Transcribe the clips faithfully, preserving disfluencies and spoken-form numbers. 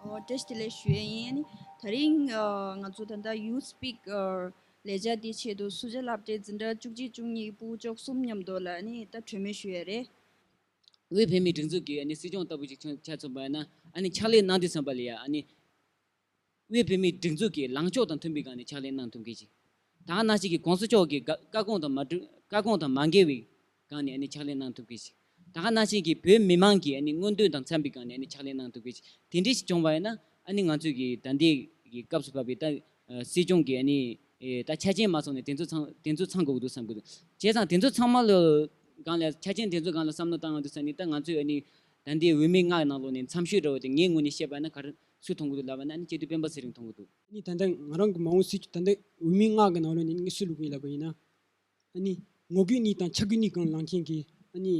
ཨོ། བཀྲ་ཤིས་བདེ་ལེགས་ཞུ་ཡས་ཡིན། ཨ་ནི་དེ་རིང་ཨ་ང་ཚོ་ད་ལྟ་ཡུ་སི་པིག་ཨ་ལས་འཆར་དེའི་ཆེད་དུ་སུ་ཇཱ་སློབ་གྲྭའི་འཛིན་གྲྭ་བཅུ་གཅིག་བཅུ་གཉིས་ཕྲུ་གུ་བཅུ་གསུམ་མཉམ་དུ་ལ་ཨ་ནི་ད་གྲོས་མོལ་ཞུ་ཡས་རེད། དབུས་བོད་མིའི་སྒྲིག་འཛུགས་ཀྱི་ཨ་ནི་སྲིད་སྐྱོང་ལྟ་བུ་ཞིག་ཆགས་ཆགས་ཐུབ་པ་ཡིན་ན། ཨ་ནི་ཕྱག་ལས་གནང་དུས་ཙམ་པ་ལ་ཡ་ཨ་ནི་དབུས་བོད་མིའི་སྒྲིག་འཛུགས་ཀྱི་ལངས་ཕྱོགས་དང་མཐུན་པའི་སྒང་ནས་ཕྱག་ལས་གནང་ཐུབ་མཁན་ཅིག་ད་ག་ནང་བཞིན་གྱི་གོང་ས་མཆོག་གི་བཀའ་བཀའ་དགོངས་དང་མ་འགྲིག་བཀའ་དགོངས་དང་མ་འགལ་བའི་སྒང་ནས་ཨ་ནི་ཕྱག་ལས་གནང་ཐུབ་མཁན་ཅིག་ད་ག་ནང་བཞིན་གྱི་བོད་མི་མང་གི་ཨ་ནི་མངོན་འདོད་དང་འཚམ་པའི་སྒང་ནས་ཨ་ནི་ཕྱག་ལས་གནང་ཐུབ་མཁན་ཅིག་དེ་འདྲ་ཞིག་བྱུང་བ་ཡིན་ན། ཨ་ནི་ང་ཚོས་ཀྱི་ད་ལྟའི་གི་སྐབས་སུ་བབས་པའི་ད་སྲིད་སྐྱོང་གི་ཨ་ནི་ད་ཆ་རྐྱེན་མ་ཚང་ནས་དེ་ཚོ་ཚང་དེ་ཚོ་ཚང་དགོས་ཀྱི་འདུག་བསམ་གྱི་འདུག་བྱས་ཙང་དེ་ཚོ་ཚང་མ་ལ་སྒང་ལ་ཆ་རྐྱེན་དེ་ཚོ་སྒང་ལ་བསམ་བློ་བཏང་ཡོང་དུས་ཙམ་ནས། ད་ང་ཚོས་ཨ་ནི་ད་ལྟའི་འོས་མི་ལྔ་ནང་ལོགས་ནས་འཚམས་ཤོས་འདྲ་བོ་དེ་ངའི་ངོས་ནས་བཤད་པ་ན་ག་རེ་སུ་མཐོང་གི་འདུག་ལབ་པ་ན། ཨ་ནི་སྐྱིད་སྡུག་སྤེན་པ་ཚེ་རིང་མཐོང་གི་འདུག་ཨ་ནི་ད་ལྟ་ང་རང་གི་མ་འོངས་སྲིད་སྐྱོང་ད་ལྟ་འོས་མི་ལྔ་གི་ནང་ལོགས་ནས་ངས་སུ་བླུག་གི་ཡིན་ལབ་པ་ཡིན་ན། ཨ་ནི་ངོ་རྒོལ་གཉིས་དང་ཆ་རྒོལ་གཉིས་སྒང་ལངས་མཁན་གྱི་ཨ་ནི་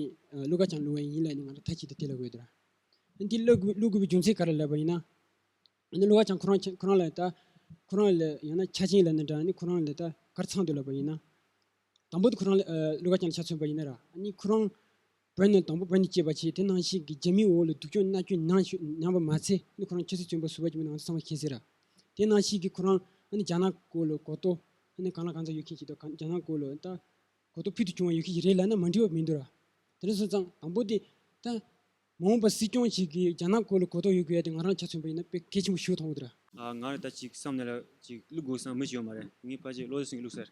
བློ་དགའ་བྱམས་བླུག་པ་ཡིན་ལབ་ནས་ང་རང་མཐའ་གཅིག་ཏུ་དེ་ལབ་དགོས་འདུག་ཨ་ནི་དེ་བླུག་དགོས་བླུག་དགོས་པའི་རྒྱུ་མཚན་ག་རེ་ལབ་པ་ཡིན་ན། ཨ་ནི་བློ་དགའ་བྱམས་ཁོ་རང་ཁྱེད་ཁོ་རང་ལ་ད་ཁོ་རང་ལ་ཡང་ན་ཆ་རྐྱེན་ལབ་ན་འདྲ། ཨ་ནི་ཁོ་རང་ལ་ད་ག་རེ་ཚང་འདུག་ལབ་པ་ཡིན་ན། དང་པོ་དེ་ཁོ་རང་ལ་ཨ་བློ་དགའ་བྱམས་ལ་ཆ་མཚོན་པ་ཡིན་ན་ར། ཨ་ནི་ཁོ་རང་བོད་ནས་དང་པོ་བོད་ནས་སྐྱེས་པ་བྱས། དེ་ནང་བཞིན་གྱི་རྒྱ་མིའི་འོག་ལ་སྡུག་སྦྱོང་མནར་གཅོད་མྱངས་ཤོ་མྱངས་པ་མ་ཚད། ཨ་ནི་ཁོ་རང་ཆབ་སྲིད་བཙོན་པ་ཟུར་པ་ཅིག་མིན་ང་ཚོ་ཚང་མ་མཁྱེན་གསལ་ར། དེ་ནང་བཞིན་གྱི་ཁོ་རང་ཨ་ནི་རྒྱ་ནག་སྐོར་ལ་གོ་རྟོགས། ཨ་ནི་གང་ལ་གང་འཚམ་ཡོད་མཁན་ཞིག་དང་། གང་རྒྱ་ནག་སྐོར་ལ་ད་གོ་རྟོགས་ཕུལ་དུ་བྱུང་བ་ཡོད་མཁན་ཞིག་རེད་ལབ་ན་མ་འགྲིག་པ་མི་འདུག་ར། དེ་འདྲ་སོང་ཙང་དང་པོ་དེ་ད་མ་འོངས་པ་སྲིད་སྐྱོང་ཞིག་གིས་རྒྱ་ནག་སྐོར་ལ་གོ་རྟོགས་ཡོད་དགོས་ཡ་དེ་ང་རང་ཆ་མཚོན་པ་ཡིན་ན་དཔེ་གལ་ཆེན་པོ་ཞིག་མཐོང་གི་འདུག་ར། ཨ། ང་རང་ད་ཅིག་བསམ་ནས་ལ་ཅིག་བླུག་དགོས་བསམ་མི་ཞིག་ཡོད་མ་རེད། ངས་ཕལ་ཆེར་བློ་བཟང་སེང་གེ་བླུག་ཚར།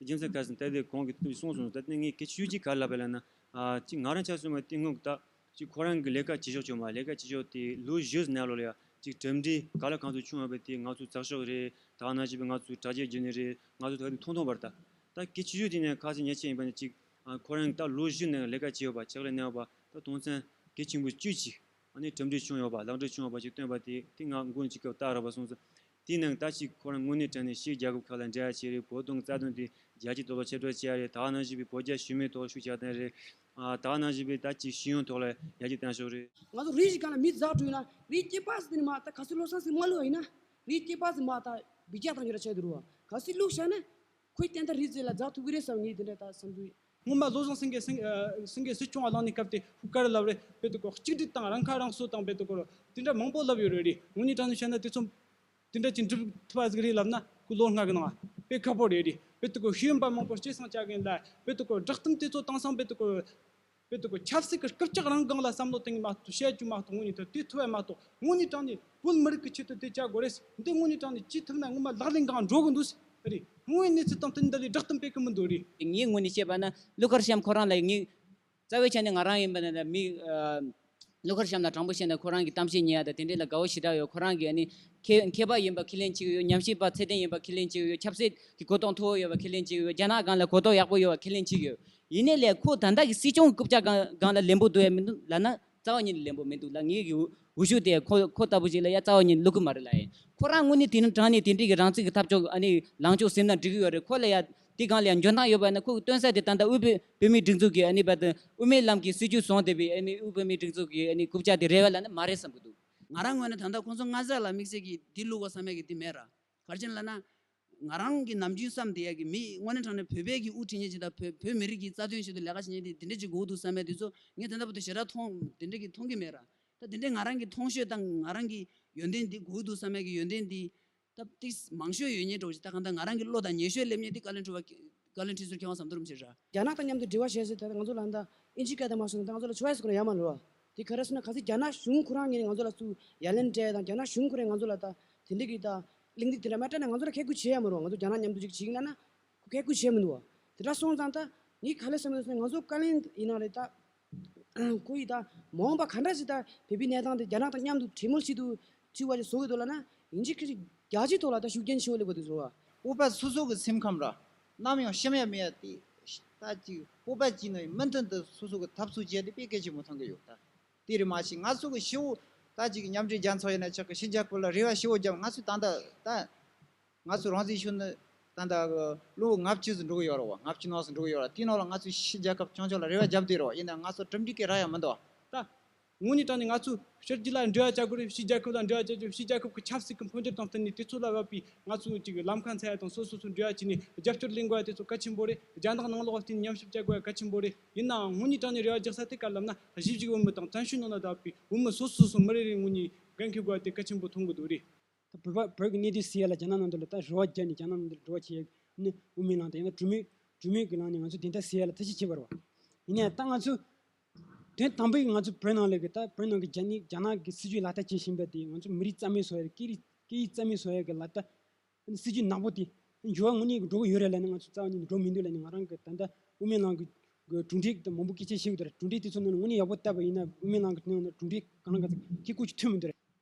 རྒྱུ་མཚན་ག་རེ་ཟེར་ན་ད་ལྟའི་གོང་གི་ཐུགས་གསུངས་སོང་། ད་ལྟ་ངས་གལ་ཆེ་ཤོས་ཅིག་ག་རེ་ལབ་པ་ལབ་ན། ཨ། ཅིག་ང་རང་ཆ་མཚོན་པ་དེ་སྔོན་གྱི་ད་ཅིག་ཁོ་རང་གི་ལས་ཀ་བྱེད་ཕྱོགས་བྱུང་བ། ལས་ཀ་བྱེད་ཕྱོགས་དེ་ལོ་བཞི་ཙམ་ནང་ལོགས་ལ་ཡ་ཅིག་གྲུབ་འབྲས་ག་ལ་གང་ཚོད་བྱུང་ཡོད་པ་དེ་ང་ཚོ་ཚགས་ཤོག་རེད། ད་ག་ནང་བཞིན་པའི་ང་ཚོའི་དྲ་རྒྱའི་བརྒྱུད་ནས་རེད། ང་ཚོ་ད་ག་ནས་མཐོང་མཐོང་བར་ད། ད་གལ་ཆེ་ཤོས་དེ་ནས་ཁ་སང་ཉེ་ཆར་ཡིན་པ་ནས་ཅིག་ཨ། ཁོ་རང་ད་ལོ་བཞི་ནང་ལས་ཀ་བྱས་ཡོད་པ། ཕྱག་ལས་གནང་ཡོད་པ། ད་དོན་ཚན་གལ་ཆེན་པོ་བཅུ་གཅིག་ཨ་ནི་གྲུབ་འབྲས་བྱུང་ཡོད་པ། ལག་འབྲས་བྱུང་ཡོད་པ་ཅིག་བཏོན་པ་དེ་དེ་ང་མགོ་ནས་ཅིག་སྐབས་ལྟ་རག་པ་སོང་ཙང་། དེའི་ནང་ད་ཅིག་ཁོ་རང་དངོས་གནས་དྲང་གནས་ཕྱིའི་རྒྱལ་ཁབ་ཁག་ལ་འབྲེལ་བ་བྱས་རེད། བོད་དོན་རྩ་དོན་དེ་རྒྱལ་སྤྱིའི་ཐོག་ལ་ཁྱབ་བསྒྲགས་བྱས་རེད། ད་ག་ནང་བཞིན་པའི་བོད་རྒྱ་ཞི་མོལ་ཐོག་ཤུགས་རྒྱག་སྟངས་རེད། ཨ། ད་ག་ནང་བཞིན་པའི་ད་ཅིག་ཤེས་ཡོན་ཐོག་ལ་ཡར་རྒྱས་བཏང་ཕྱོགས་རེད། ང་ཚོ་རིགས་ཤིག་སྒང་ལ་མི་ཛ་དྲག་ན་རིགས་སྐྱེས་པ་ཟེར་ནས་མ་ད་ག་ཚོད་བློ་བཟང་སེང་མ་བླུགས་ཡིན་ན། རིགས་སྐྱེས་པ་ཟེར་མ་ད་བི་ཅག་དང་ཉོ་ར་ཆགས་འདུག་རོ། ག་ཚོད་བླུགས་བཞག་ན་ཁོའི་བསྟན་དར་རིགས་རྫས་ལ་ཛ་ཐུག་གི་རེད་བསམ། ངས་དེ་འདྲ་ད་བསམ་ཚུལ། སྔོན་མ་བློ་བཟང་སེང་གེ་སེང་ཨ་སེང་གེ་སྲིད་སྐྱོང་བ་ལངས་ནས་སྐབས་དེ་ཧུ་ཀར་ལབ་རེད། དཔེ་དེ་ཀོ་གཅིག་སྒྲིལ་དང་རང་ཁ་རང་གསོ་དང་དཔེ་དེ་ཀོ་དེ་འདྲ་མང་པོ་ལབ་ཡོད་རེད། རེད། དངོས་གནས་དྲང་གནས་བཤད་ན་དེ་ཚོ་དེ་འདྲ་ཅིག་འགྲུབ་ཐུབ་པ་ཟིག་རེད་ལབ་ན་ཁོ་ལོ་ལྔ་གི་ནང་དཔེ་ཁག་པོ་རེད། རེད། དཔེ་དེ་ཀོ་ཤེས་ཡོན་པ་མང་པོ་སྐྱེད་སྲིང་བྱ་གིན་ལ་དཔེ་དེ་ཀོ་བསྒྲགས་གཏམ་དེ་ཚོ་བཏང་སང་དཔེ་དེ་ཀོ་དཔེ་དེ་ཀོ་ཆབ་སྲིད་ཀྱི་རྐུབ་བཀྱག་རང་སྒང་ལ་བསམ་བློ་གཏོང་གི་མ་གཏོགས། བཤད་རྒྱུ་མ་གཏོགས། དངོས་གནས་དེ་དེ་ཐུབ་པ་མ་གཏོགས། དངོས་གནས་དྲང་གནས་བོད་མི་རིགས་ཀྱི་ཆེད་དུ་དེ་བྱ་དགོས་རེད། འདི་དངོས་གནས་དྲང་གནས་ཅི་ཐུབ་ན་ངོ་མ་ལག་ལེན་སྒང་འགྲོ་གི་འདུག་ཟེར། རེད། དངོས་གནས་ཚུལ་དང་མཐུན་འདི་ལས་བསྒྲགས་གཏམ་སྤེལ་གི་མི་འདུག། རེད། ངའི་ངོས་ནས་བཤད་པ་ན་ཀླུ་མཁར་བྱམས་ཁོ་རང་ལ་ངས་རྩ་བའི་ཆ་ནས་ང་རང་ཡིན་པ་ན་མི། ཨ། ཀླུ་མཁར་བྱམས་ལ་དྲང་པོ་བཤད་ན་ཁོ་རང་གི་གཏམ་བཤད་ཉན་ཡ་དང་དེ་འདྲས་ལ་དགའ་བོ་ཞེ་དྲག་ཡོད། ཁོ་རང་གི་ཨ་ནི་མཁས་མཁས་པ་ཡིན་པ་ཁས་ལེན་བྱེད་ཀྱི་ཡོད། ཉམས་ཞིབ་པ་ཚད་ལྡན་ཡིན་པ་ཁས་ལེན་བྱེད་ཀྱི་ཡོད། ཆབ་སྲིད་ཀྱི་གོ་རྟོགས་མཐོ་བོ་ཡོད་པ་ཁས་ལེན་བྱེད་ཀྱི་ཡོད། རྒྱ་ནག་སྒང་ལ་གོ་རྟོགས་ཡག་པོ་ཡོད་པ་ཁས་ལེན་བྱེད་ཀྱི་ཡོད། ཡིན་ནའི་ལས་ཁོ་ད་ལྟ་གི་སྲིད་སྐྱོང་གི་རྐུབ་བཀྱག་སྒང་སྒང་ལ་ལེན་པོ་འདུག་ཡ་མི་འདུག་ལབ་ན། རྩ་བ་ཉིད་ནས་ལེན་པོ་མི་འདུག་ལ། ངའི་གི་འུ་འུ་ཤུགས་དེ་ཁོ་ཁོ་ལྟ་བུ་ཞིག་ལ་ཡ་རྩ་བ་ཉིད་ནས་བླུག་གི་མ་རེད་ལ། ཡིན་ཁོ་རང་དངོས་གནས་དེ་ནི་དྲང་གནས་དེ་འདྲའི་གི་རང་ཚུགས་ཀྱི་ཐབས་མཆོག་ཨ་ནི་ལངས་ཕྱོགས་ཟིན་ན་འགྲིག་གི་ཡོད་རེད། ཁོ་ལ་ཡ་དེ་སྒང་ལ་ཡ་འཇོན་ཐང་ཡོད་པ་ན་ཁོ་གི་སྟོན་ས་དེ་ད་ལྟ་དབུས་བོད་བོད་མིའི་སྒྲིག་འཛུགས་ཀྱི་ཨ་ནི་བར་དུ་དབུ་མའི་ལམ་གྱི་སྲིད་བྱུས་བཟུང་བསྡད་པའི་ཨ་ནི་དབུས་བོད་མིའི་སྒྲིག་འཛུགས་ཀྱི་ཨ་ནི་རྐུབ་བཀྱག་དེ་རེད་བ་ལབ་ན་མ་རེད་བསམ་གི་འདུག། ང་རང་ངོས་ནས་ད་ལྟ་ཁོང་ཚོ་ང་ཚོ་ལ་དམིགས་བསལ་གྱི་འདི་བླུག་དགོས་བསམ་ཡ་གི་འདི་མེད་ར། ག་རེ་བྱས་ན་ལབ་ན། ང་རང་གི་ནམ་རྒྱུན་བསམ་བསྡད་ཡ་གི་མི་དངོས་གནས་དྲང་གནས་བོད་པའི་གི་དབུ་ཁྲིད་མཁན་ཅིག་དང་བོད་བོད་མི་རིགས་ཀྱི་རྩ་དོན་ཆེད་དུ་ལས་ཀ་བྱེད་མཁན་དེ་དེ་འདྲ་ཅིག་དགོས་འདུག་བསམ་ཡ་དེ་ཚོ་ངས་ད་ལྟ་བར་དུ་ཞེ་དྲག་མཐོང་དེ་འདྲ་གི་མཐོང་གི་མེད་ར། ད་དེ་འདྲའི་ང་རང་གི་མཐོང་ཤོས་དང་ང་རང་གི་ཡོན་ཏན་འདི་དགོས་འདུག་བསམ་ཡ་གི་ཡོན་ཏན་འདི་ད་ཏིག་མང་ཤོས་ཡོད་མཁན་འདྲ་བོ་ཞིག། ད་གང་ལྟར་ང་རང་གི་བློ་དང་ཉེ་ཤོས་སླེབས་མཁན་འདི་བཀའ་བློན་ཁྲི་པ་བཀའ་བློན་ཁྲི་ཟུར་མཁས་དབང་ཟམ་གདོང་རིན་པོ་ཆེ་རེད། རྒྱ་ནག་དང་མཉམ་དུ་འབྲེལ་བ་བྱས་ཟེར་ད་ང་ཚོ་ལ་ད་ཨིན་ཇི་སྐད་དང་མ་སོང་ན་ད་ང་ཚོ་ལ་ཆོ་ཡ་ཟེར་གོ་ན་ཡ་མ་རེད་བ། དེ་ག་རེ་ཟེར་ན་གལ་སྲིད་རྒྱ་ནག་གཞུང་ཁོ་རང་ངོས་ནས་ང་ཚོ་ལ་ཚུར་ཡ་ལན་སྤྲད་དང་རྒྱ་ནག་གཞུང་ཁོ་རང་ང་ཚོ་ལ་ད་དེ་འདྲ་གི་ད་གླེང་སྟེགས་དེ་འདྲ་མ་སྤྲད་ན་ང་ཚོ་ལ་ཁེ་ཁུར་བྱེད་ཡ་མ་རེད་བ། ང་ཚོ་རྒྱ་ནག་མཉམ་དུ་ཅིག་བྱེད་ཀྱི་ན་ན་ཁོ་ཁེ་ཁུར་བྱེད་མི་འདུག་བ། དེ་འདྲ་སོང་ཙང་ད་ངས་ག་རེ་བསམ་ཡོད་ཟེར་ན་ང་ཚོ་བཀའ་བློན་ཡིན་ན་རེད་ད། ཁོ་ཡིས་ད་མ་འོངས་པ་ག་འདྲ་ཞིག་ད་བོད་པའི་གནས་སྟངས་དེ་རྒྱ་ནག་དང་མཉམ་དུ་གྲོས་མོལ་བྱེད་དུ་ཚུད་པ་ཞིག་བཟོ་གི་འདུག་ལབ་ན། ཡིན་གཅིག་ཁྱེད་ཀྱིས་རྒྱལ་སྤྱིའི་ཐོག་ལ་ད་ཤུགས་རྐྱེན་ཆེ་བོ་སླེབས་པ་དེ་བཟོ་བ། བོད་པ་སོ་སོ་གི་སེམས་ཁམས་ར་ནམ་ཡང་ཞུམ་ཡ་མེད་ཡ་དེ། ད་ཅིག་བོད་པ་གཅིག་ནི་མུ་མཐུད་དུ་སོ་སོ་གི་འཐབ་རྩོད་བྱས་ཏེ་དཔེ་གལ་ཆེན་པོ་མཐོང་གི་ཡོད་ད། དེ་རེད་མ་གཞི་ང་ཚོ་གི་ཞི་བོ་ད་ཅིག་མཉམ་འབྲེལ་རྒྱལ་ཚོགས་ཡིན་ན་ཆགས་གི་ཕྱི་རྒྱལ་ཁབ་ལ་རེ་བ་ཞི་བོ་རྒྱབ། ང་ཚོས་ད་ལྟ་ད། ང་ཚོ་རང་བཙན་ཞུ་ནི་ད་ལྟ་གི་ལོ་ལྔ་བཅུ་ཙམ་འགྲོ་གི་ཡོད་རེད་བ། ལྔ་བཅུ་ནང་ཙམ་འགྲོ་གི་ཡོད་རེད། དེའི་ནང་ལ་ང་ཚོས་ཕྱི་རྒྱལ་ཁབ་བྱང་ཕྱོགས་ལ་རེ་བ་བརྒྱབ་བསྡད་རེད་བ། ཡིན་ན་ང་ཚོ་གྲུབ་འབྲས་གི་རག་ཡ་མི་འདུག་བ། ད་ དངོས་གནས་དྲང་གནས་ང་ཚོས་ཕྱི་རྒྱལ་ལ་འབྲེལ་བ་བྱ་དགོས་རེད། ཕྱི་རྒྱལ་ཁབ་ལ་འབྲེལ་བ་བྱ་རྒྱུ། ཕྱི་རྒྱལ་ཁབ་ཀྱི་ཆབ་སྲིད་ཀྱི་འཕོ་འགྱུར་དང་བསྟུན་ནས་དུས་ཚོད་ལ་བབས་པའི་ང་ཚོས་ཅིག་ལམ་ཁ་འཚོལ་ཡ་དང་སོ་སོ་སོ་འབྲེལ་བ་བྱས་ནས་རྒྱབ་སྐྱོར་ལེན་དགོས་ཡ་དེ་ཚོ་གལ་ཆེན་པོ་རེད། རྒྱ་ནག་ནང་ལོགས་བསྟན་མཉམ་ཞིབ་བྱ་དགོས་ཡ་གལ་ཆེན་པོ་རེད། ཡིན་ནའང་དངོས་གནས་དྲང་གནས་རེ་བ་རྒྱག་ས་དེ་ག་ལབ་ན། གཞིས་བཞུགས་བོད་མི་དང་བཙན་བྱོལ་ནང་ལ་བསྡད་པའི་བོད་མི་སོ་སོ་སོ་མི་རེ་རེ་ངོས་ནས་འགན་འཁུར་དགོས་ཡ་དེ་གལ་ཆེན་པོ་མཐོང་གི་འདུག་རེད། ད་བོད་པ་བོད་ཀྱི་གནས་དེ་སེལ་ཡ་ལ་རྒྱ་ནག་ནང་དུ་ལ་ད་རེ་བ་བརྒྱབ་ནས་རྒྱ་ནག་ནང་དུ་འགྲོ་བ་བྱེད་ཡ་ནི་དབུ་མའི་ལམ་དང་ཡང་ན་གྲོས་མོལ་གྲོས་མོལ་གྱི་ལམ་ནས་ང་ཚོ་དེ་འདྲ་སེལ་ཡ་ལ་ཐབས་ཤེས་བྱེད་པ་རེད་བ། ཡིན་ནའང་ད་ང་ཚོ་དོན་དམ་པའི་ང་ཚོ་བོད་ནང་ལ་གི་ད་བོད་ནང་གི་རྒྱ་ནག་རྒྱ་ནག་གི་སྲིད་ཇུས་ལག་བསྟར་བྱེད་བཞིན་པ་དེ་ང་ཚོ་མི་རིགས་རྩ་མེད་བཟོ་ཡ་རེད། སྐད་རིགས་སྐད་ཡིག་རྩ་མེད་བཟོ་ཡ་གི་ལག་བསྟར། སྲིད་ཇུས་ནག་པོ་དེ་འགྱུར་བ་དངོས་གནས་འགྲོ་གི་ཡོད་རེད་ལབ་ན། ང་ཚོ་རྩ་བ་ཉིད་ནས་འགྲོ་མི་འདུག་ལབ་ནས། ང་རང་གི་ད་ལྟ་དབུ་མའི་ལམ་གྱི་གི་གྲུབ་འབྲས་དེ་མང་པོ་སྐད་ཆ་བཤད་གི་འདུག་ར། གྲུབ་འབྲས་དེ་ཚོ་ནང་ནས་དངོས་གནས་ཡག་པོ་བལྟས་པ་ཡིན་ན། དབུ་མའི་ལམ་གྱི་ནང་ན་གྲུབ་འབྲས་གང་ལ་གང་འཚམ་ཁྱེད་སྐུ་མཁྱེན་ཐོན་མི་འདུག་ར།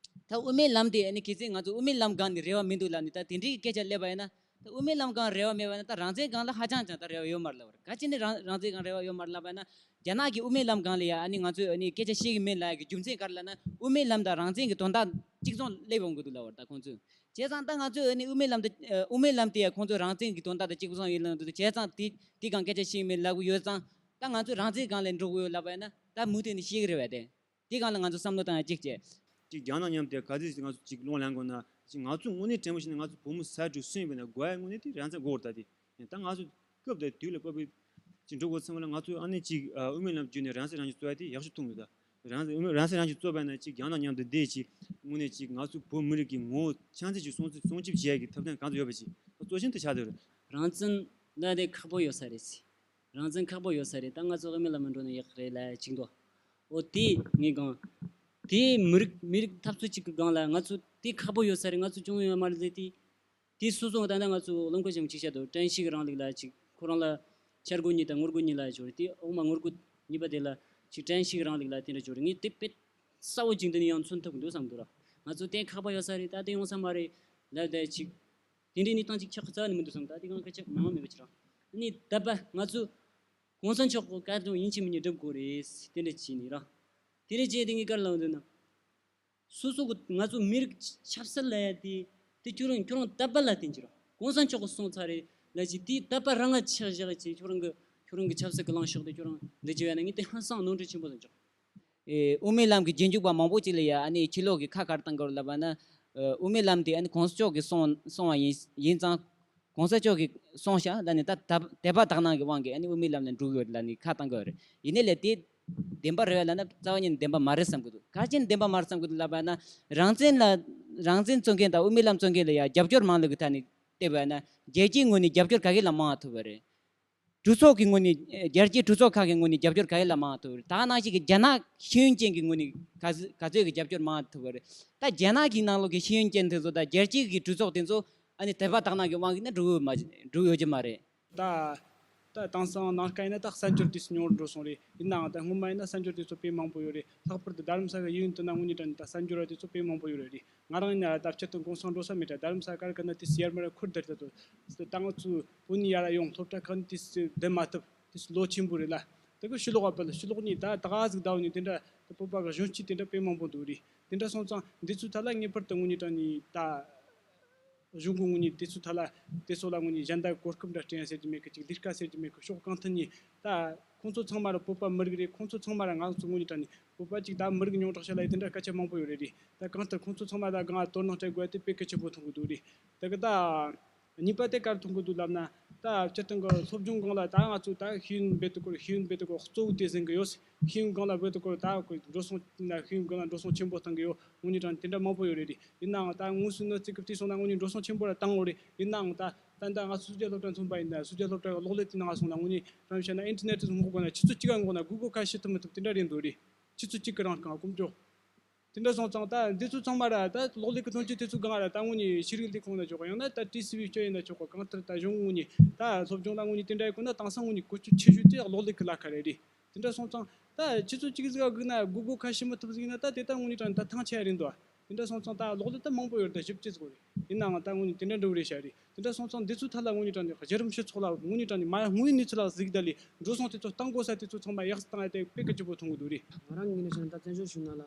ད་དབུ་མའི་ལམ་དེ་ཨ་ནི་གལ་སྲིད་ང་ཚོ་དབུ་མའི་ལམ་སྒང་ནས་རེ་བ་མི་འདུག་ལབ་ནས་ད་དེ་འདྲའི་སྐད་ཆ་སླེབས་པ་ཡིན་ན། ད་དབུ་མའི་ལམ་སྒང་རེ་བ་མེད་པ་ན་ད་རང་བཙན་སྒང་ལ་ཧ་ཅང་ཅང་ད་རེ་བ་ཡོད་མ་རེད་ལབ་པ་རེད། ག་ཅི་ནས་རང་རང་བཙན་སྒང་རེ་བ་ཡོད་མ་རེད་ལབ་པ་ན། རྒྱ་ནག་གི་དབུ་མའི་ལམ་སྒང་ལ་ཡ་ཨ་ནི་ང་ཚོས་ཨ་ནི་སྐད་ཆ་བཤད་གི་མིན་ལབ་ཡ་གི་རྒྱུ་མཚན་ག་རེ་ལབ་ན། དབུ་མའི་ལམ་དང་རང་བཙན་གྱི་དོན་དག་གཅིག་མཚུངས་སླེབས་ཡོང་གི་འདུག་ལབ་པ་རེད་ད་ཁོང་ཚོས། བྱས་ཙང་ད་ང་ཚོས་ཨ་ནི་དབུ་མའི་ལམ་དེ་ཨ་དབུ་མའི་ལམ་དེ་ཡ་ཁོང་ཚོས་རང་བཙན་གྱི་དོན་དག་དང་གཅིག་མཚུངས་ཡིན་ལབ་འདུག་བྱས་ཙང་དེ་དེ་སྒང་སྐད་ཆ་བཤད་གི་མིན་ལབ་གི་ཡོད་ཙང་། ད་ང་ཚོས་རང་བཙན་སྒང་ལ་འགྲོ་གི་ཡོད་ལབ་པ་ཡིན་ན་ད་མུ་མཐུད་ནས་བཤད་གི་རེད་པ་དེ། དེ་སྒང་ལ་ང་ཚོ་བསམ་བློ་བཏང་ཡ་གཅིག་བྱས། གཅིག་རྒྱ་ནག་མཉམ་དུ་ག་ཚོད་ང་ཚོ་གཅིག་བློ་ལེན་དགོས་ན། གཅིག་ང་ཚོ་དངོས་གནས་དྲང་པོ་བཤད་ན་ང་ཚོ་བོད་མི་ས་དྲུག་སུན་པའི་ན་དགོས་ཡ་དངོས་གནས་དེ་རང་བཙན་དགོས་རེད་ད་དེ། ད་ང་ཚོ་སྐབས་དེ་དུས་ལ་བབ་པའི་གཅིག་འགྲོ་དགོས་ཚང་མ་ལ་ང་ཚོ་ཨ་ནི་གཅིག་ཨ་དབུ་མའི་ལམ་བརྒྱུད་ནས་རང་བཙན་རང་བཞིན་རྩོད་ཡ་དེ་ཡག་ཤོས་མཐོང་གི་ད། རང་བཙན་དབུ་མའི་རང་བཙན་རང་བཞིན་རྩོད་པ་ན་གཅིག་རྒྱ་ནག་མཉམ་དུ་བསྡད་ཅིག་དངོས་གནས་གཅིག་ང་ཚོ་བོད་མི་རིགས་ཀྱི་ངོ་བོ་ཆ་ཚང་ཅིག་སྲུང་སྲུང་སྐྱོབ་བྱེད་ཡ་གི་ཐབས་ལམ་གང་ཚོད་ཡོད་པ་ཅིག་གཙོ་ཆེན་དུ་ཆགས་བསྡད་ཡོད་རེད། རང་བཙན་ལ་དེ་ཁག་པོ་ཡོད་ས་རེད་ཟེར། རང་བཙན་ཁག་པོ་ཡོད་ས་རེད། ད་ང་ཚོ་དབུ་མའི་ལམ་མ་འགྲོ་ན་ཡག་རེད་ལབ་ཅིག་འདུག་འོ་དེ་ངས་གང་། དེ་མི་རིགས་མི་རིགས་འཐབ་རྩོད་ཅིག་གི་སྒང་ལ་ང་ཚོ་དེ་ཁག་པོ་ཡོད་ས་རེད། ང་ཚོ་སྐྱོན་ཡོད་མ་རེད་ཟེར་དེ། དེ་སོ་སོ་ད་ལྟ་ང་ཚོ་བློན་ཁོ་ཆེན་མོ་ཅིག་བཤད་འདུག་བཀྲ་ཤིས་རིང་ལུགས་ལ་ཅིག་ཁོ་རང་ལ་འཆར་སྒོ་གཉིས་དང་ངོ་རྒོལ་གཉིས་ལ་འབྱོར་རེད། དེ་འོག་མ་ངོ་རྒོལ་གཉིས་པ་དེ་ལ་ཅིག་བཀྲ་ཤིས་རིང་ལུགས་ལ་དེ་འདྲ་འབྱོར་རེད། ངས་དེ་དཔེ་གསལ་པོ་ཅིག་འདི་ནས་ཡང་མཚོན་ཐུབ་ཀྱི་འདུག་བསམ་འདུག་ར། ང་ཚོ་གཏན་ཁག་པོ་ཡོད་ས་རེད། ད་དེ་ཡོང་ས་མ་རེད་ལབ་བསྡད་ཅིག་དེ་འདྲའི་གནས་སྟངས་ཅིག་ཆགས་རྩ་ནས་མི་འདུག་བསམ། ད་དེ་གང་སྐད་ཆ་མང་བ་མེད་པ་ཅིག་རང་། ཨ་ནི་ད་པ་ང་ཚོ་གོང་ས་མཆོག་གི་བཀའ་དྲིན་ཡིན་གཅིག་མིན་གཉིས་སྒྲུབ་དགོས་རེད། དེ་འདྲ་བྱས་ནས་ར། དེ་འདྲ་བྱས་དེ་ངས་ག་རེ་ལབ་འདོད་ན། སོ་སོ་གི་ང་ཚོ་མི་རིགས་ཆབ་སྲིད་ལབ་ཡ་དེ་དེ་ཁྱོད་རང་ཁྱོད་རང་དད་པ་ལ་བརྟེན་གྱི་ར། གོང་ས་མཆོག་གིས་གསུངས་ཚར་རེད་ལབ་ཅིག་དེའི་དད་པ་རང་ང་ཆགས་བཞག་ཅིག་ཁྱོད་རང་གི་ཁྱོད་རང་གི་ཆབ་སྲིད་གི་ལངས་ཕྱོགས་དེ་ཁྱོད་རང་འདི་བྱས་ཡ་ན་ངས་དེ་ཧང་སང་ནོར་འཁྲུལ་ཆེན་པོ་ལ་འཇོག་ཨེ། དབུ་མའི་ལམ་གྱི་རྗེས་འཇུག་པ་མང་པོ་ཅིག་ལ་ཡ་ཨ་ནི་ཕྱི་ལོགས་ཀྱི་ཁ་ག་རེ་བཏང་གི་རེད་ལབ་པ་ན། ཨེ། དབུ་མའི་ལམ་དེ་ཨ་ནི་གོང་ས་མཆོག་གིས་གསུངས་གསུངས་པ་ཡིན་ཡིན་ཙང་། གོང་ས་མཆོག་གིས་གསུངས་ཤག་ལབ་ནས་ད་དད་དད་པ་དག་སྣང་གི་དབང་གིས་ཨ་ནི་དབུ་མའི་ལམ་ལ་འགྲོ་གི་ཡོད་ལབ་ནས་ཁ་བཏང་གི་ཡོད་རེད། ཡིན་ནའི་ལས་དེ་བདེན་པ་རེད་ལབ་ན་རྩ་བ་ཉིད་ནས་བདེན་པ་མ་རེད་བསམ་གི་འདུག་ག་རེ་བྱས་ནས་བདེན་པ་མ་རེད་བསམ་གི་འདུག་ལབ་པ་ན། རང་བཙན་ལ་རང་བཙན་རྩོད་མཁན་དང་དབུ་མའི་ལམ་རྩོད་མཁན་ལ་ཡ་རྒྱབ་སྐྱོར་མང་ལོས་ཀྱི་ཐད་ནས་བལྟས་པ་ན། རྒྱལ་སྤྱིའི་ངོས་ནས་རྒྱབ་སྐྱོར་ག་གེ་ལ་མང་བ་ཐུབ་པ་རེད། གྲོས་ཚོགས་ཀྱི་ངོས་ནས་རྒྱལ་སྤྱིའི་གྲོས་ཚོགས་ཁག་གི་ངོས་ནས་རྒྱབ་སྐྱོར་ག་གེ་ལ་མང་ཐུབ་རེད། ད་ནང་བཞིན་གྱི་རྒྱ་ནག་ཤེས་ཡོན་ཅན་གྱི་ངོས་ནས་ག་ཚོད་ག་ཚོད་ཀྱི་རྒྱབ་སྐྱོར་མང་ཐུབ་པ་རེད། ད་རྒྱ་ནག་གི་ནང་ལོགས་ཀྱི་ཤེས་ཡོན་ཅན་དེ་ཚོ་དང་རྒྱལ་སྤྱིའི་གི་གྲོས་ཚོགས་དེ་ཚོ་ཨ་ནི་དད་པ་དག་སྣང་གི་དབང་གིས་ནི་འགྲོ་ཡོད་མ་འགྲོ་ཡོད་ཀྱི་མ་རེད། ད་ད་དེང་སང་ནངས་ཀ་ཡིན་ན་ད་གསར་འགྱུར་དེ་ཚོ་ཉུང་རུ་འགྲོ་སོང་རེད། ཡིན་ནའང་ད་སྔོན་མ་ཡིན་ན་གསར་འགྱུར་དེ་ཚོ་དཔེ་མང་པོ་ཡོད་རེད། ལྷག་པར་དུ་རྡ་རམ་ས་གི་གཡས་གཡོན་དུ་ན་དངོས་གནས་དྲང་གནས་ད་གསར་འགྱུར་བ་དེ་ཚོ་དཔེ་མང་པོ་ཡོད་རེད། ང་རང་ཡིན་ན་ད་སྤྱིར་བཏང་གུང་སེང་འགྲོ་ས་མེད་དྲ། རྡ་རམ་ས་ག་རེ་ག་ན་དེ་ཚོ་ཡར་མར་འཁུར་བསྡད་ད་དོ། ད་ང་ཚོ་བོད་ནས་ཡར་ཡོང་སློབ་གྲྭ་ཁག་ནས་དེ་ཚོ་བསྡད་མ་ཐུབ། དེ་ཚོ་ལོ་ཆེན་པོ་རེད་ལ། ད་གི་ཕྱི་ལོགས་བ་བལ་ཕྱི་ལོགས་ནས་ད་ད་ག་ཟིག་ཟླ་བ་ནས་དེ་འདྲ་ད་བོད་པ་གི་གཞོན་སྐྱེས་དེ་འདྲ་དཔེ་མང་པོ་འདུག་རེད། དེ་འདྲ་སོང་ཙང་འདི་ཚོའི་ཐད་ལ་ངེས་པར་དུ་དངོས་གནས་དྲང་གནས་ད་གཞུང་གི་ངོས་ནས་དེ་ཚོའི་ཐད་ལ་དེ་ཚོ་ལ་དངོས་གནས་གཞན་དག་གོ་སྐབས་འདྲ་སྤྲད་ཡ་ཟེར་རྒྱུ་མེད་གི། ཅིག་ལས་ཀ་ཟེར་རྒྱུ་མེད་གི། ཕྱོགས་གང་ཐད་ནས་ད་ཁོང་ཚོ་ཚང་མ་ར་བོད་པ་མི་རིགས་རེད། ཁོང་ཚོ་ཚང་མ་ར་ང་ཚོ་དངོས་གནས་དྲང་གནས་བོད་པ་ཅིག་ད་མི་རིགས་ཉུང་དྲགས་ཤིག་ལ་ཡི་དེ་འདྲ་སྐད་ཆ་མང་པོ་ཡོད་རེད་རེད། ད་གང་ལྟར་ཁོང་ཚོ་ཚང་མ་ད་གང་དོ་སྣང་སྤྲད་དགོས་ཡ་དེ་དཔེ་གལ་ཆེན་པོ་མཐོང་གི་འདུག་རེད། ད་གི་ད་གཉིས་པ་དེ་ག་རེ་མཐོང་གི་འདུག་ལབ་ན། ད་སྤྱིར་བཏང་གི་སློབ་སྦྱོང་སྒང་ལ་ད་ང་ཚོ་ད་ཤེས་ཡོན་འབད་དུ་སྐོར་ཤེས་ཡོན་འབད་དུ་སྐོར་གཙོ་བོ་དེ་ཟིན་གི་ཡོད། ཤེས་ཡོན་སྒང་ལ་འབད་དུ་སྐོར་ད་འགྲོ་སོང་ན་ཤེས་ཡོན་སྒང་ལ་འགྲོ་སོང་ཆེན་པོ་བཏང་གི་ཡོད། དངོས་གནས་དྲང་དེ་འདྲ་མང་པོ་ཡོད་རེད། ཡིན་ནའང་ད་དངོས་སུ་གནས་ཚུལ་གྱི་བལྟས་སོང་ན་དངོས་གནས་འགྲོ་སོང་ཆེན་པོ་ར་བཏང་ཡོད་རེད། ཡིན་ནའང་ད་ད་ད་ང་ཚོ་སྲོལ་རྒྱུན་སློབ་གྲྭ་མཚོན་པ་ཡིན་ན་སྲོལ་རྒྱུན་སློབ་གྲྭ་གི་གློག་ཀླད་དེ་ནང་སོང་ན་དངོས་གནས་དྲང་བཤད་ན་ཨིན་ཊར་ནེཊ་དེ་ཚོ་སྔོག་དགོས་ན་ཆུ་ཚོད་གཅིག་ག་འགོར་ན་གུ་གུལ་ཁ་ཕྱེ་ཐུབ་མི་ཐུབ་དེ་འདྲ་རེད་འདུག་རེད། ཆུ་ཚོད་གཅིག་གི་རིང་གང་ཀུམ་ཀྱོག་དེ་འདྲ་སོང་ཙང་ད་འདི་ཚོ་ཚང་མ་ར་ད་གློག་ཀླད་ཀྱི་ཐོན་སྐྱེད་དེ་ཚོ་སྒང་ར་ད་དངོས་གནས་ཤེས་རིག་ལས་ཁུངས་ན་ཆོག་གི། ཡང་ན་ད་ཊི་སི་ཝི་སྤྱི་ཡིན་ན་ཆོག་གི། གང་ལྟར་ད་གཞུང་དངོས་གནས་ད་སློབ་སྦྱོང་ལ་དངོས་གནས་དེ་འདྲ་ཡི་གོ་ན་དེང་སང་དངོས་གནས་བཀོལ་སྤྱོད་ཆེ་ཤོས་དེ་གློག་ཀླད་ཀྱི་ལ་ཁ་རེད་རེད། དེ་འདྲ་སོང་ཙང་ད་ཆུ་ཚོད་གཅིག་ཟིག་ག་སྒུག་ན་གུ་གུལ་ཁ་ཕྱེ་མི་ཐུབ་ཟིག་ཡིན་ན་ད་དེ་ད་དངོས་གནས་དྲང་ད་ཐང་ཆད་རེད་འདུག་དེ་འདྲ་སོང་ཙང་ད་གློག་ཀླད་ད་མང་པོ་ཡོད་རེད། ད་ཞིབ་ཅི་ཟིག་རེད། ཡིན་ནའང་ད་དངོས་གནས་དེ་འདྲ་འགྲོ་རེད་ཤག་རེད། དེ་འདྲ་སོང་ཙང་འདི་ཚོའི་ཐད་ལ་དངོས་གནས་དྲང་ནས་གཞི་རིམ་སྤྱི་ཚོགས་ལ་དངོས་གནས་དྲང་ནས་མ་དངོས་གནས་གནས་ཚུལ་ལ་གཟིགས་ད་ལས་འགྲོ་སོང་དེ་ཚོ་བཏང་དགོས་ས་དེ་ཚོ་ཚང་མ་ཡག་ས་བཏང་ཡ་དེ་དཔེ་གལ་ཆེན་པོ་མཐོང་གི་འདུག་རེད། ང་རང་ངོས་ནས་བཤད་ན་ད་བཙན་བྱོལ་གཞུང་ནང་ལ་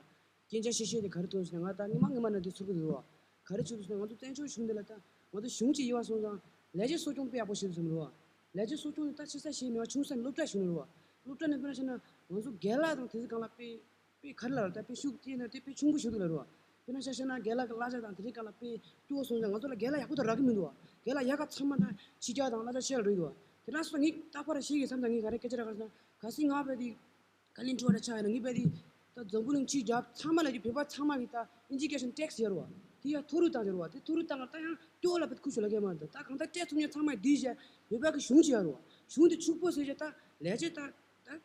སྐད་ཆ་བཤད་བཤད་དེ་ག་རེ་ཐོན་ཟེར་ན། ང་ད་སྔོན་མ་སྔོན་མ་ནས་འདི་ཚོར་གི་འདུག་བ། ག་རེ་བྱུང་འདུག་ཟེར་ན་ང་ཚོ་བཙན་བྱོལ་གཞུང་འདི་ལ་ད་ང་ཚོ་གཞུང་གཅིག་ཡིན་པ་སོང་ཙང་ལས་བྱེད་གསོ་སྐྱོང་དཔེ་ཡག་པོ་བྱེད་འདུག་བསམ་རེད་བ། ལས་བྱེད་གསོ་སྐྱོང་ནི་ད་ཆེ་ས་བྱེད་མེད་པ་ཆུང་ས་ནས་སློབ་གྲྭ་གཞུང་ནས་རེད་བ། སློབ་གྲྭ་ནས་དཔེར་ན་བཤད་ན་ང་ཚོ་རྒན་ལགས་དང་དེ་ཚོ་སྒང་ལ་དཔེ་ དཔེ་ག་རེ་ལབ་ར། ད་དཔེ་ཤུགས་སྐྱེས་ན་དེ་དཔེ་ཆུང་པོ་ཞིག་འདུག་ལབ་རེད་བ། དཔེར་ན་ཆ་བཞག་ན་རྒན་ལགས་ཀྱི་གླ་ཆ་དང་དེ་རིང་ག་ལ་དཔེ་སྐྱོ་བོ་སོང་ཙང་ང་ཚོ་ལ་རྒན་ལགས་ཡག་པོ་དང་རག་གི་མི་འདུག་བ། རྒན་ལགས་ཡག་ག་ཚང་མ་ད་ཕྱི་རྒྱལ་དང་གླ་ཆ་ཆེ་ལ་རེད་འདུག་བ། དེ་ན་སོ་ངས་རྟག་པར་ཤེས་ཀྱི་བསམ་དང་ངས་ག་རེ་སྐད་ཆ་ར་ག་རེ་ཟེར་ན། གལ་སྲིད་ང་བས་དེ་ཀ་ལིན་ཁྲི་བ་ར་ཆགས་ཡིན་ན་ངས་བས་དེ་ད་འཛམ་བུ་གླིང་ཕྱི་རྒྱལ་ཚང་མ་ལ་ཀྱི་བོད་པ་ཚང་མ་གི་ད་ཨིན་ཇི་ཀེ་ཤན་ཊེག་སི་ཡོད་རེད་བ། དེ་ཡ་ཐོ་རུ་བཏང་ཡོད་རེད་བ། དེ་ཐོ་རུ་བཏང་ག་ད་ཡང་སྐྱོ་བོ་ལ་བས་ཁུ་ཆུ་ལ་གས་མ་རེད། ད་གང་ལྟར་སྤྲད་ཐུབ་མཁན་ཚང་མ་དེ་བཞག་བོད་པ་གི་གཞུང་ཅིག་ཡོད་རེད་བ། གཞུང་དེ་ཕྱུག་པོ་ཟེར་བྱས་ད་ལས་བྱེད་ད།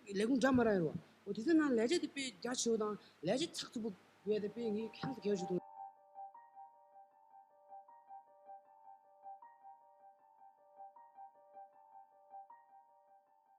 ད་ལས་ཁུངས་འདྲ་མ་ར་ཡོད་རེད་བ། འོ་དེ་ཚོ་ནང་ལས་བྱེད་དེ་དཔེ་རྒྱ་ཆེ་བོ་དང་ལས་བྱེད་ཚགས་ཚུད་པོ་ཡོད་དེ་དཔེ་ངས་ཁྱེད་ཚོ་གལ་ཆེ་མཐོང་།